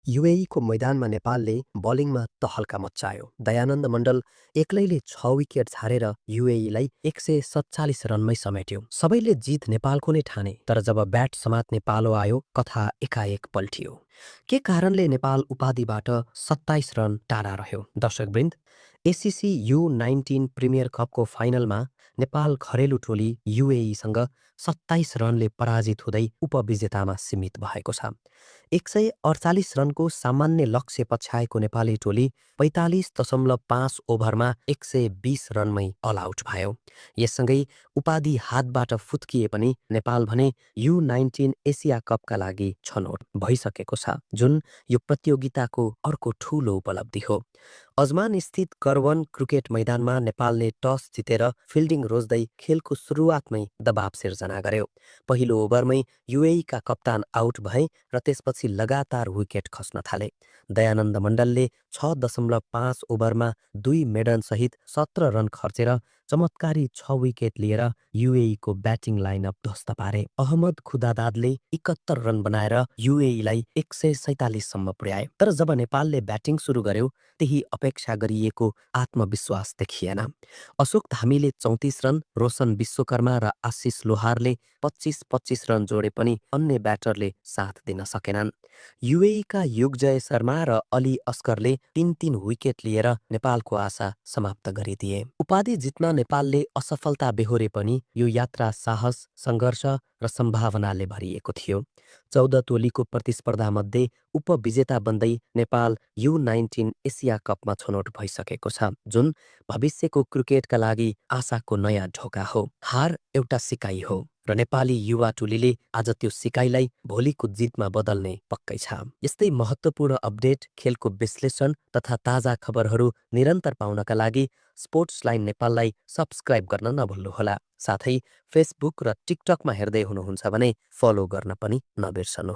UAE को मैदानमा नेपालले बलिङमा तहल्का मच्चायो। दयानन्द मण्डल एक्लैले 6 विकेट झारेर युएईलाई 147 रनमै समेट्यो। सबैले जित नेपालको नै ठाने, तर जब ब्याट समात्ने पालो आयो कथा एकाएक पल्टियो। के कारणले नेपाल उपाधिबाट 27 रन टाढा रह्यो? दर्शकवृन्द, एसिसी U19 प्रिमियर कपको फाइनलमा नेपाल घरेलु टोली युएईसँग 27 रनले पराजित हुँदै उपविजेतामा सीमित भएको छ। 148 रनको सामान्य लक्ष्य पछ्याएको नेपाली टोली 45.5 ओभरमा 120 रनमै अल आउट भयो। यससँगै उपाधि हातबाट फुत्किए पनि नेपाल भने U19 एसिया कपका लागि छनौट भइसकेको छ, जुन यो प्रतियोगिताको अर्को ठूलो उपलब्धि हो। अजमान स्थित करवन क्रिकेट मैदानमा नेपालले टस जितेर फिल्डिङ रोज्दै खेलको सुरुवातमै दबाव सिर्जना गर्यो। पहिलो ओभरमै युएईका कप्तान आउट भए र त्यसपछि लगातार विकेट खस्न थाले। दयानन्द मण्डलले 6.5 ओभरमा 2 मेडनसहित 17 रन खर्चेर चमत्कारी 6 विकेट लिएर युएईको ब्याटिङ लाइनअप ध्वस्त पारे। अहमद खुदादादले 71 रन बनाएर युएईलाई 147 सम्म पुर्याए। तर जब नेपालले ब्याटिङ सुरु गर्यो त्यही अपेक्षा गरिएको आत्मविश्वास देखिएन। अशोक धामीले 34 रन, रोशन विश्वकर्मा र आशिष लोहारले 25-25 रन जोडे पनि अन्य ब्याटरले साथ दिन सकेनन्। युएईका युगजय शर्मा र अली अस्करले 3-3 विकेट लिएर नेपालको आशा समाप्त गरिदिए। उपाधि जित्न नेपालले असफलता बेहोरे पनि यो यात्रा साहस, सङ्घर्ष र सम्भावनाले भरिएको थियो। 14 टोलीको प्रतिस्पर्धामध्ये उपविजेता बन्दै नेपाल U19 एसिया कपमा छनौट भइसकेको छ, जुन भविष्यको क्रिकेटका लागि आशाको नयाँ ढोका हो। हार एउटा सिकाइ हो र नेपाली युवा टोलीले आज त्यो सिकाइलाई भोलिको जितमा बदल्ने पक्कै छ। यस्तै महत्त्वपूर्ण अपडेट, खेलको विश्लेषण तथा ताजा खबरहरू निरन्तर पाउनका लागि स्पोर्ट्स लाइन नेपाललाई सब्स्क्राइब गर्न नभुल्नुहोला। साथै फेसबुक र टिकटकमा हेर्दै हुनुहुन्छ भने फलो गर्न पनि नबिर्सनुहोला।